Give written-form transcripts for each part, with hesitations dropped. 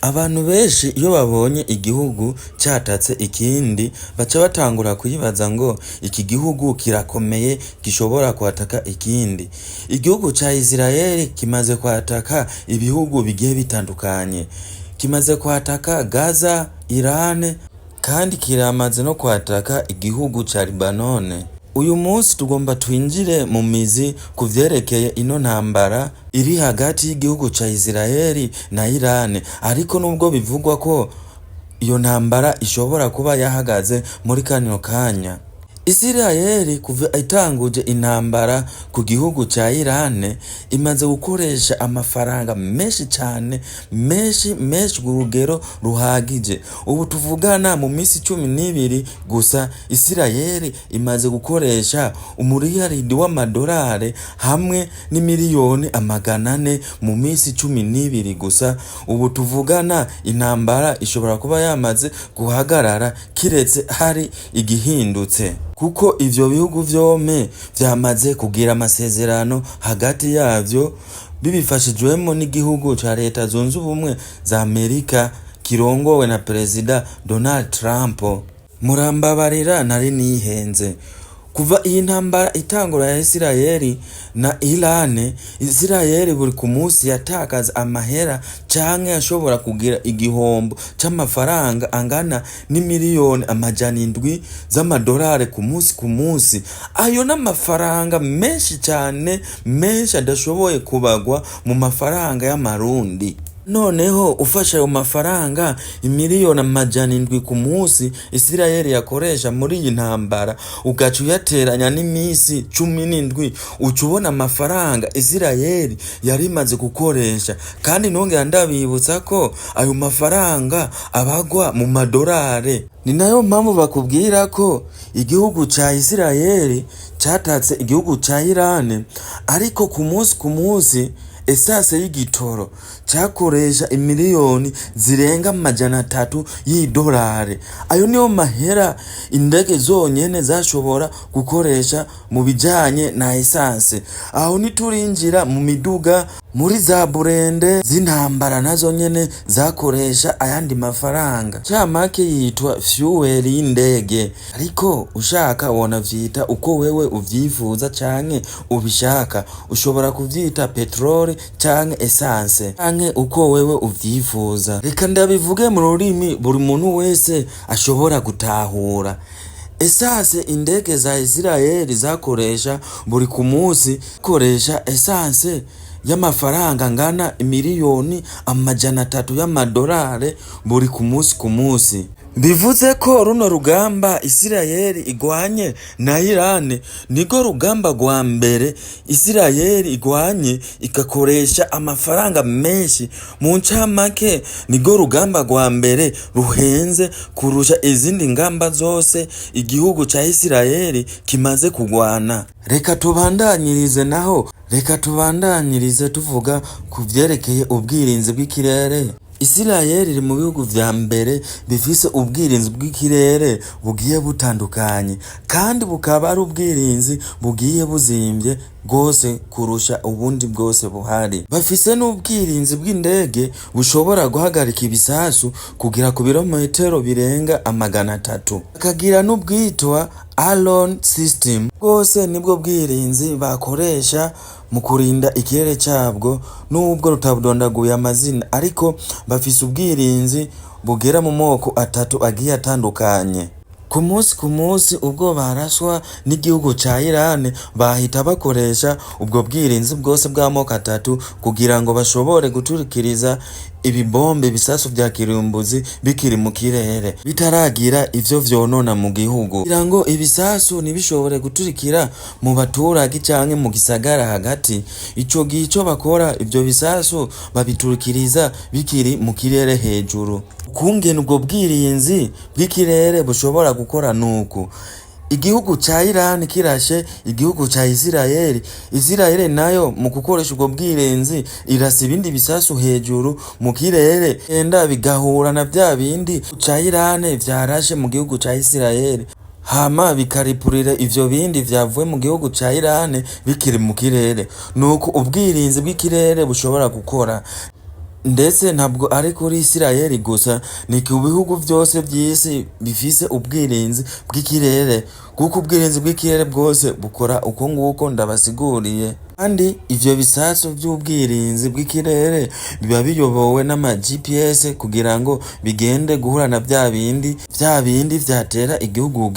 Abantu benshi iyo babonye igihugu catatse ikindi baca batangura kwibaza ngo iki gihugu kirakomeye gishobora kwataka ikindi. Igihugu ca Israel kimaze kwataka ibihugu bigiye bitandukanye. Kimaze kwataka Gaza, Iran kandi kiramaze no kwataka igihugu ca Libanone. Uyu munsi tugomba twinjire mu mizi ku vyerekeye ino ntambara iri hagati y'igihugu ca Israel na Iran, ariko nubwo bivugwa ko iyo ntambara ishobora kuba yahagaze muri kano kanya. Israel kuva itanguje intambara ku gihugu ca Iran imaze gukoresha amafaranga menshi cane, menshi menshi ku rugero ruhagije. Ubu tuvugana mu minsi 12 gusa Israel imaze gukoresha umuriyaridi w'amadolari hamwe n'imiliyoni 400 mu minsi 12 gusa. Ubu tuvugana intambara ishobora kuba yamaze guhagarara kiretse hari igihindutse, kuko ivyo bihugu vyompi vyamaze kugira amasezerano hagati yavyo bibifashijwemo n'igihugu ca Leta Zunze Ubumwe za Amerika kirongowe na Perezida Donald Trump. Murambabarira nari nihenze. Kuva iyi ntambara itangura ya Israel na Iran, Israel buri ku munsi yatakaza amahera canke yashobora kugira igihombo c'amafaranga angana n'imiliyoni 700 z'amadolari ku munsi ku munsi. Ayo n'amafaranga menshi cane, menshi adashoboye kubagwa mu mafaranga y'amarundi. Noneho ufashe ayo mafaranga imiliyoni 700 ku munsi Israel yakoresha muri iyi ntambara, ugaca uyateranya n'iminsi 17, uca ubona amafaranga Israel yari imaze gukoresha. Kandi nongera ndabibutsa ko ayo mafaranga abagwa mu madolari. Ni nayo mpamvu bakubwira ko igihugu ca Israel catatse igihugu ca Iran, ariko ku munsi ku munsi essence y'igitoro cakoresha imiliyoni zirenga 300 y'idolari. Ayo niyo mahera indege zonyene zashobora gukoresha mu bijanye na essence. Aho ntiturinjira mu miduga, muri za burende z'intambara, nazo nyene zakoresha ayandi mafaranga. Camake yitwa fuel y'indege, ariko ushaka wonavyita uko wewe uvyifuza canke ubishaka. Ushobora kuvyita petrole canke essence canke uko wewe uvyifuza. Reka ndabivuge mu rurimi buri muntu wese ashobora gutahura. Essence indege za Israel zakoresha buri ku munsi, koresha essence y'amafaranga angana imiliyoni 300 y'amadolari buri ku munsi ku munsi. Bivuze ko runo rugamba Israel igwanye na Iran nirwo rugamba rwa mbere Israel igwanye igakoresha amafaranga menshi. Mu ncamake, nirwo rugamba rwa mbere ruhenze kurusha izindi ngamba zose igihugu ca Israel kimaze kugwana. Reka tubandanyirize naho, reka tubandanyirize tuvuga ku vyerekeye ubwirinzi bw'ikirere. Israel iri mu bihugu vya mbere bifise ubwirinzi bw'ikirere bugiye butandukanye, kandi bukaba ari ubwirinzi bugiye buzimvye bwose kurusha ubundi bwose buhari. Bafise n'ubwirinzi bw'indege bushobora guhagarika ibisasu kugera ku birometero birenga 300. Bakagira n'ubwitwa Iron System. Bwose nibwo bwirinzi bakoresha mu kurinda ikirere cabwo, nubwo rutabudondaguye amazina, ariko bafise ubwirinzi bugera mu moko atatu agiye atandukanye. Ku munsi ku munsi ubwo baraswa n'igihugu ca Iran, bahita bakoresha ubwo bwirinzi bwose bw'amoko atatu kugira ngo bashobore guturikiriza ibibombe, ibisasu vya kirimbuzi bikiri mu kirere, bitaragira ivyo vyonona mu gihugu, kugira ngo ibisasu ntibishobore guturikira mu baturage canke mu gisagara hagati. Ico gihe ico bakora, ivyo bisasu babiturikiriza bikiri mu kirere hejuru. Ukungene ubwo bwirinzi bw'ikirere bushobora gukora nuku: igihugu ca Iran kirashe igihugu ca Israel, Israel nayo mu gukoresha ubwo bwirinzi irasa ibindi bisasu hejuru mu kirere, enda bigahura na vya bindi ca Iran vyarashe mu gihugu ca Israel, hama bikaripurira ivyo bindi vyavuye mu gihugu ca Iran bikiri mu kirere. Nuko ubwirinzi bw'ikirere bushobora gukora. Ndetse ntabwo ari kuri Isirayeli gusa, ni ku bihugu byose by'isi bifise ubwirinzi bw'ikirere, kuko ubwirinzi bw'ikirere bwose bukora uko nguko ndabasiguriye. Kandi ivyo bisasu vy'ubwirinzi bw'ikirere biba biyobowe n'ama GPS kugira ngo bigende guhura na vya bindi vyatera igihugu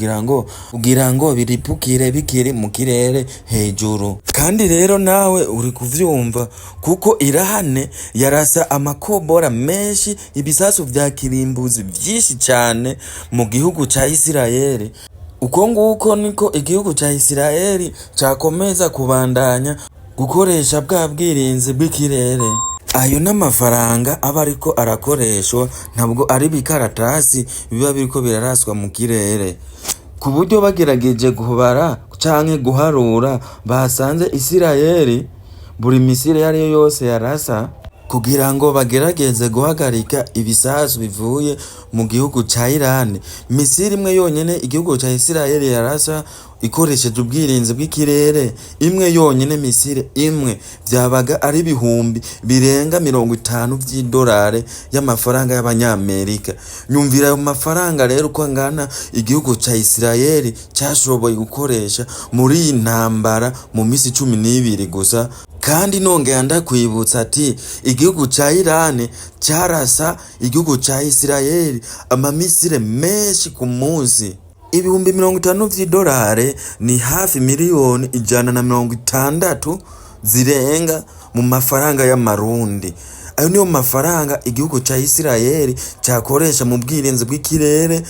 kugira ngo biripukire bikiri mu kirere hejuru. Kandi rero nawe uri kuvyumva, kuko Irane yarasa amakobora menshi, ibisasu vya kirimbuzi vyinshi cane mu gihugu ca Isirayeli. Uko nguko niko igihugu ca Isirayeli cakomeza kubandanya gukoresha bwa bwirinzi bw'ikirere. Ayo n'amafaranga aba ariko arakoreshwa, ntabwo ari ibikaratasi biba biriko biraraswa mu kirere. Ku buryo bagerageje kubara canke guharura, basanze Isirayeli buri missile iyo ariyo yose yarasa kugira ngo bagerageze guhagarika ibisasu bivuye mu gihugu ca Iran, missile imwe yonyene igihugu ca Isirayeli yarasa ikoresheje ubwirinzi bw'ikirere, imwe yonyene, missile imwe, vyabaga ari 50,000 vy'idolari y'amafaranga y'abanyamerika. Nyumvira ayo mafaranga rero uko angana igihugu ca Isirayeli cashoboye gukoresha muri iyi ntambara mu misi 12 gusa. Kandi nongera ndakwibutsa ati igihugu ca Iran carasa igihugu ca Isirayeli ama missile menshi ku munsi. 50,000 vy'idolari ni hafi 160 miliyoni zirenga mu mafaranga y'amarundi. Ayo niyo mafaranga igihugu ca Isirayeli cakoresha mu bwirinzi bw'ikirere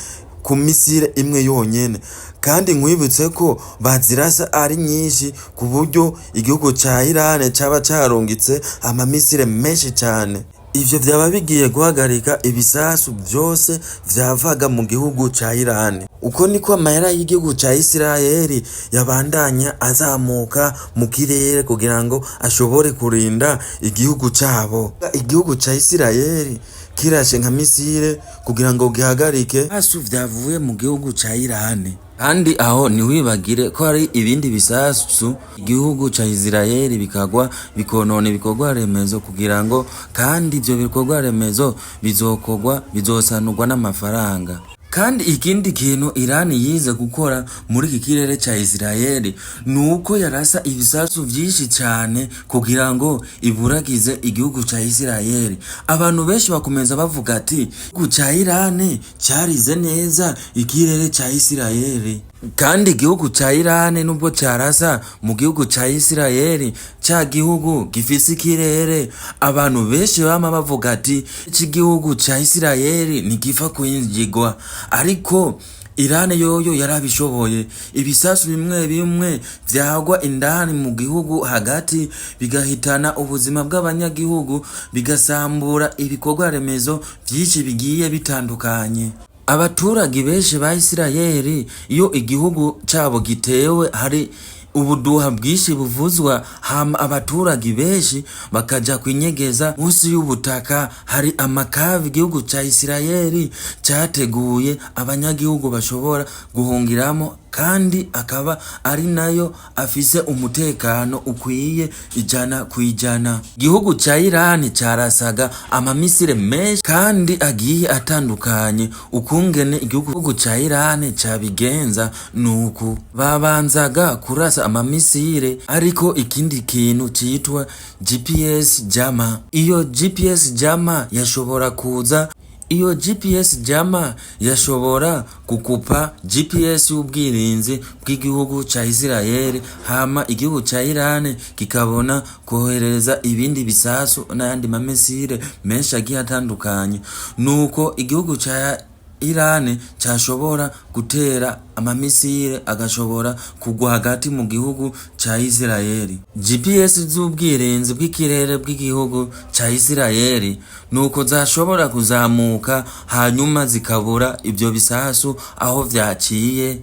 ku missile imwe yonyene. Kandi nkwibutse ko bazirasa ari nyinshi, ku buryo igihugu ca Iran caba carungitse ama missile menshi cane. Ivyo vyaba bigiye guhagarika ibisasu vyose vyavaga mu gihugu ca Iran. Uko niko amahera y'igihugu ca Isirayeli yabandanya azamuka mu kirere kugira ngo ashobore kurinda igihugu cabo. Igihugu ca Isirayeli kirashe nka missile kugira ngo gihagarike ibisasu vyavuye mu gihugu ca Iran. Kandi aho ntiwibagire ko hari ibindi bisasu igihugu ca Isirayeli bikagwa bikonona ibikorwa remezo, kugira ngo kandi ivyo bikorwa remezo bizokorwa, bizosanurwa n'amafaranga. Kandi ikindi kintu Iran yize gukora muri iki kirere ca Isirayeli nuko yarasa ibisasu vyinshi cane kugira ngo iburagize igihugu ca Isirayeli. Abantu benshi bakomeza bavuga ati igihugu ca Iran carize neza ikirere ca Isirayeli. Kandi igihugu ca Iran nubwo carasa mu gihugu ca Isirayeli, ca gihugu gifise ikirere, abantu benshi bama bavuga ati iki gihugu ca Isirayeli ntigifa kwinjigwa, ariko Iran yoyo yarabishoboye. Ibisasu bimwe bimwe vyagwa indani mu gihugu hagati, bigahitana ubuzima bw'abanyagihugu, bigasambura ibikorwa remezo vyinshi bigiye bitandukanye. Abaturage benshi ba Isirayeli, iyo igihugu cabo gitewe, hari ubuduha bwinshi buvuzwa, hama abaturage benshi bakaja kwinyegeza munsi y'ubutaka. Hari amakavi igihugu ca Isirayeli categuye abanyagihugu bashobora guhungiramo, kandi akaba ari nayo afise umutekano ukwiye 100%. Igihugu ca Irani carasaga ama missile menshi kandi agiye atandukanye. Ukungene igihugu ca Irani cabigenza nuku: babanzaga kurasa ama missile ariko ikindi kintu citwa GPS jammer. Iyo GPS jammer yashobora kuza, iyo GPS jammer yashobora gukupa GPS y'ubwirinzi bw'igihugu ca Isirayeli, hama igihugu ca Iran kikabona kohereza ibindi bisasu n'ayandi ma missile menshi agiye atandukanye. Nuko igihugu ca Iran cashobora gutera ama missile agashobora kugwa hagati mu gihugu ca Isirayeli. GPS z'ubwirinzi bw'ikirere bw'igihugu ca Isirayeli nuko zashobora kuzamuka, hanyuma zikabura ivyo bisasu aho vyaciye.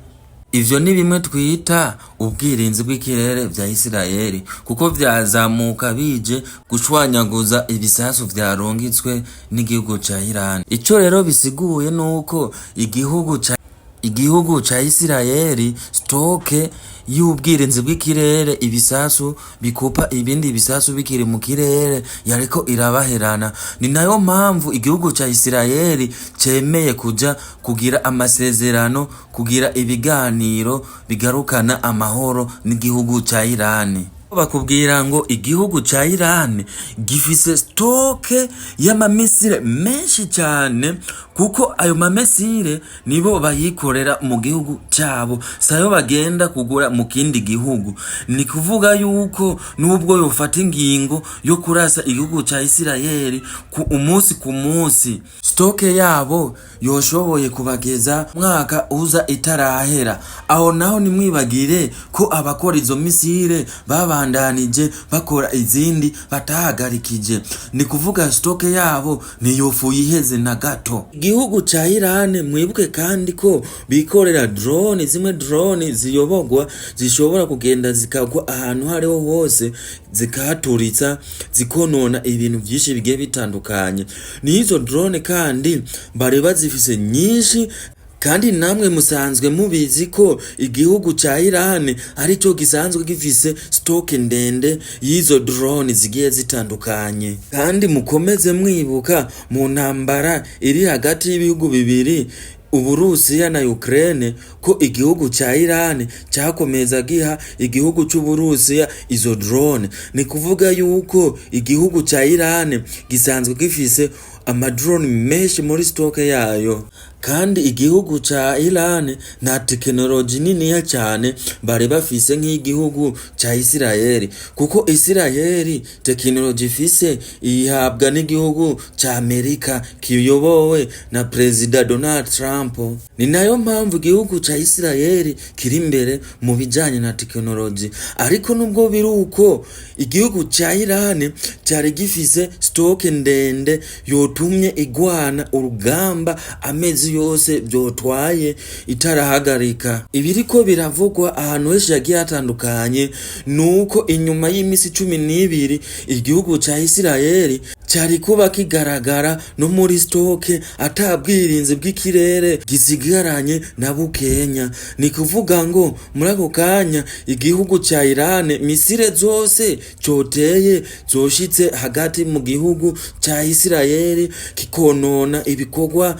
Ivyo ni bimwe twita ubwirinzi bw'ikirere vya Isirayeli, kuko vyazamuka bije gushwanyaguza ibisasu vyarungitswe n'igihugu ca Iran. Ico rero bisiguye nuko igihugu ca Igihugu ca Isirayeli stock y'ubwirinzi bw'ikirere, ibisasu bikupa ibindi bisasu bikiri mu kirere, yariko irabaherana. Ni nayo mpamvu igihugu ca Isirayeli cemeye kuja kugira amasezerano, kugira ibiganiro bigarukana amahoro n'igihugu ca Irani. Bakubwira ngo igihugu ca Irani gifise stock y'ama missile menshi cyane, kuko ayo ma missile nibo bayikorera mu gihugu cyabo, sayo bagenda kugura mu kindi gihugu. Ni kuvuga yuko nubwo yofata ingingo yo kurasa igihugu ca Isirayeli ku umunsi ku munsi, stock yabo yoshoboye kubageza mwaka uza itarahera. Aho naho nimwibagire ko abakora izo missile babandanije bakora izindi batahagarikije. Ni kuvuga stock yabo ntiyofuye iheze na gato. Igihugu ca Irani, mwibuke kandi ko bikorera drone zimwe, drone ziyobogwa, zishobora kugenda zikagwa ahantu hariho hose, zikahaturitsa, zikonona ibintu vyinshi bigiye bitandukanye. N'izo drone kandi bari bazifise nyinshi. Kandi namwe musanzwe mubizi ko igihugu ca Irani arico gisanzwe gifise stock ndende y'izo drone zigiye zitandukanye. Kandi mukomeze mwibuka mu ntambara iri hagati y'ibihugu bibiri, Uburusiya na Ukraine, ko igihugu ca Irani cakomeza giha igihugu c'Uburusiya izo drone. Ni kuvuga yuko igihugu ca Irani gisanzwe gifise ama drone menshi muri stock yayo. Kandi igihugu ca Iran nta tekinoloji niniya cyane bari bafise nk'igihugu ca Isirayeli, kuko Isirayeli tekinoloji ifise iyihabwa n'igihugu ca Amerika kiyobowe na Perezida Donald Trump. Ni nayo mpamvu igihugu ca Isirayeli kiri imbere mu bijanye na tekinoloji. Ariko nubwo biri uko, igihugu ca Iran cyari gifise stock ndende yotumye igwana urugamba amezi yose byotwaye itarahagarika. Ibiriko biravugwa ahantu henshi hagiye hatandukanye nuko inyuma y'imisi 12 igihugu ca Isirayeli cyari kuba kigaragara no muri stock ata bwirinzi bw'ikirere gisigaranye na bukenya. Ni kuvuga ngo muri ako kanya igihugu ca Iran missile zose coteye zoshitse hagati mu gihugu ca Isirayeli, kikonona ibikorwa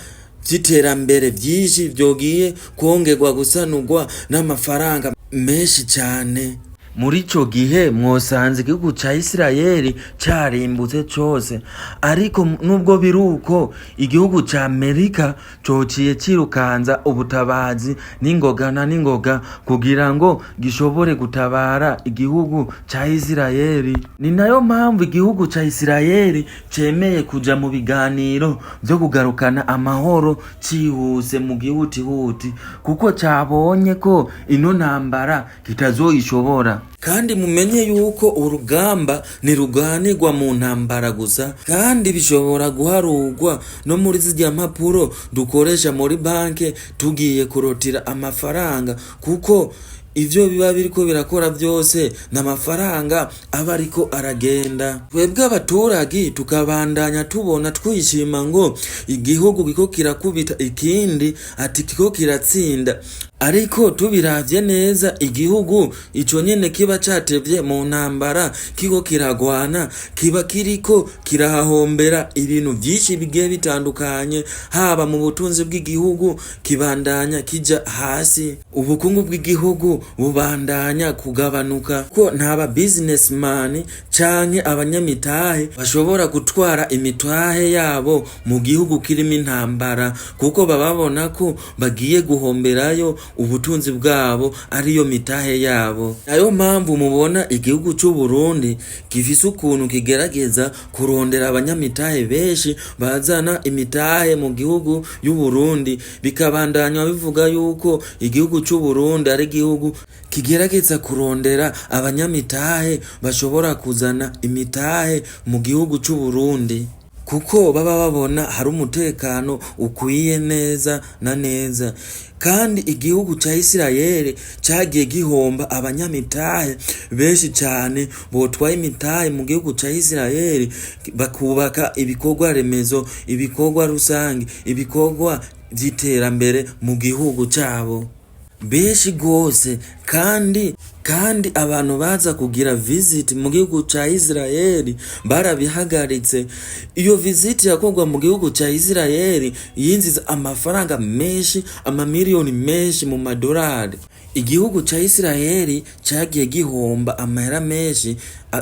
vy'iterambere vyinshi vyogiye kongerwa gusanurwa n'amafaranga menshi cane. Muri ico gihe mwosanze igihugu ca Isirayeli carimbutse cose. Ariko nubwo biri uko, igihugu ca Amerika cociye cirukanza ubutabazi n'ingoga na n'ingoga kugira ngo gishobore gutabara igihugu ca Isirayeli. Ni nayo mpamvu igihugu ca Isirayeli cemeye kuja mu biganiro vyo kugarukana amahoro cihuse mu gihutihuti, kuko cabonye ko ino ntambara kitazoyishobora. Kandi mumenye yuko urugamba ntiruganirwa mu ntambara gusa, kandi bishobora guharurwa no muri zirya mpapuro dukoresha muri banke tugiye kurotira amafaranga, kuko ivyo biba biriko birakora vyose n'amafaranga aba ariko aragenda. Twebwe abaturage tukabandanya tubona twishima ngo igihugu kiko kirakubita ikindi, ati kiko kiratsinda. Ariko tubiravye neza, igihugu ico nyene kiba catevye mu ntambara kiko kiragwana, kiba kiriko kirahahombera ibintu vyinshi bigiye bitandukanye, haba mu butunzi bw'igihugu kibandanya kija hasi, ubukungu bw'igihugu bubandanya kugabanuka, ko nta ba businessman canke abanyamitahe bashobora gutwara imitahe yabo mu gihugu kirimo intambara, kuko baba babona ko bagiye guhomberayo ubutunzi bwabo, ariyo mitahe yabo. Nayo mpamvu mubona igihugu c'u Burundi gifise ukuntu kigerageza kurondera abanyamitahe benshi bazana imitahe mu gihugu y'u Burundi, bikabandanywa bivuga yuko igihugu c'u Burundi ari igihugu kigerageza kurondera abanyamitahe bashobora kuzana imitahe mu gihugu c'u Burundi. Kuko baba babona hari umutekano ukwiye neza na neza. Kandi igihugu ca Isirayeli cagiye gihomba abanyamitahe benshi cane botwaye imitahe mu gihugu ca Isirayeli, bakubaka ibikorwa remezo, ibikorwa rusange, ibikorwa vy'iterambere mu gihugu cabo. Benshi gose. Kandi abantu baza kugira visit mu gihugu ca Isirayeli barabihagaritse. Iyo visit yakorwa mu gihugu ca Isirayeli yinjiza amafaranga menshi, amamiliyoni menshi mu madolari. Igihugu ca Isirayeli cagiye gihomba amahera menshi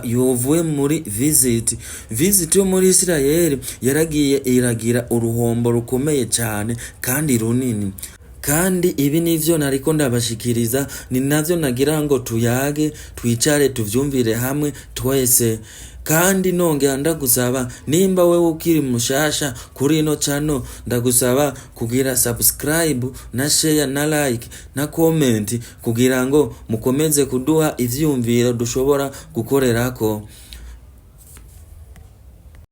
yovuye muri visit. Visit yo muri Isirayeli yaragiye iragira uruhombo rukomeye cane kandi runini. Kandi ibi nivyo nariko ndabashikiriza, ni navyo nagira ngo tuyage, twicare, tuvyumvire hamwe twese. Kandi nongera ndagusaba, nimba wewe ukiri mushasha kuri ino channel, ndagusaba kugira subscribe na share na like na comment, kugira ngo mukomeze kuduha ivyiyumviro dushobora gukorerako.